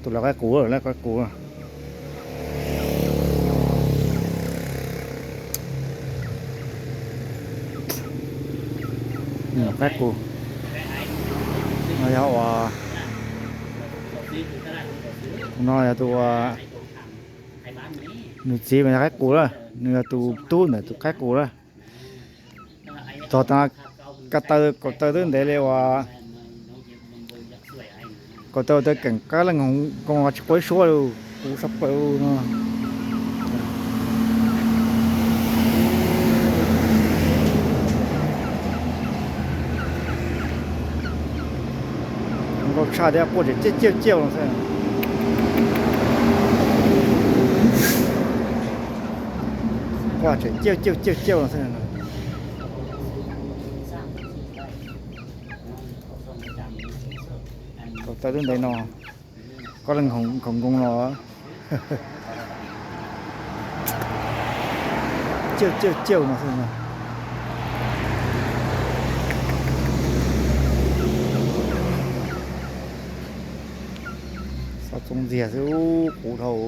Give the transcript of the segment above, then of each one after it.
Tus lawv qaib qus, lawv qaib qus. Qaib qus no yog ua, no yog tus ua, nws txiv mas yog qaib qus lawm, nws yog tus tub ntawm tus qaib qus lawm. Txog tav, ko taw, kaum taw twb ntev li uas, kaum taw ua tau keem qab leej hoov koo tsis quav ib suab li, qus sab plaws no. Nkauj tshaj thiab, quaj tseem ciaj ciaj ciaj no xwb. Quaj tseem ciaj ciaj ciaj ciaj no xwb. Kaum taw twb ntev no, koj leej khoom nkoos no. Ciaj ciaj ciaj no xwb. Xov txoov ntxiag xwb, qus dhau.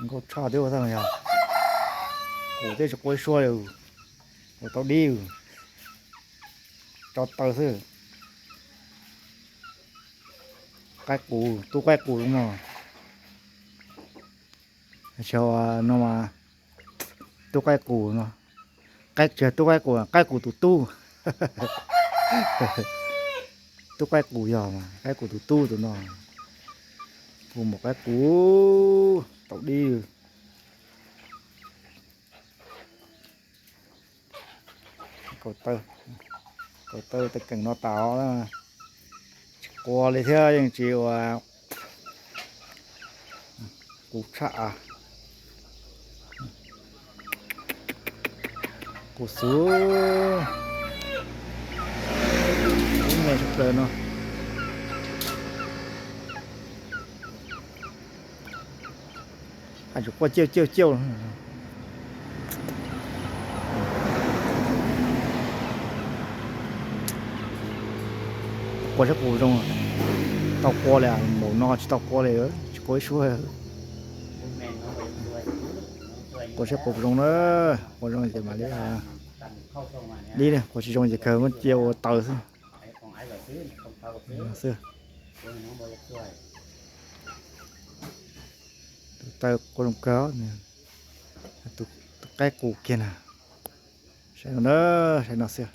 Nkauj tshaj thiab ua tag yog, qus thiab tsis quav ib suab li, ua tau dib, tso taw xwb. Qaib qus, tub qaib qus no. Xyov no mas, tub qaib qus no, qaib, tsis yog tub qaib qus, qaib qus tus tub. Tub qaib qus yog mas qaib qus tus tub tus no. Hu mus qaib qus tau dib. Kaum taw, kaum taw tau keem no tas, tsis quav li thiab yeej tsis ua, qus tshaj. Qus xub, qus me sab plaws no. Hais tsuas quaj ciaj ciaj ciaj. Quaj saib qus zoo, tau quaj li, npaum no tsis tau quaj li, tsis quav ib suab. Quaj saib qus zoo na, quaj zoo ces mam li, dib, quaj tsis zoo ces kawg muab cia ua taws xwb. Xwb. Tus taw quaj zoo kawg, tus qaib qus kiag na. Saib no na, saib no xwb.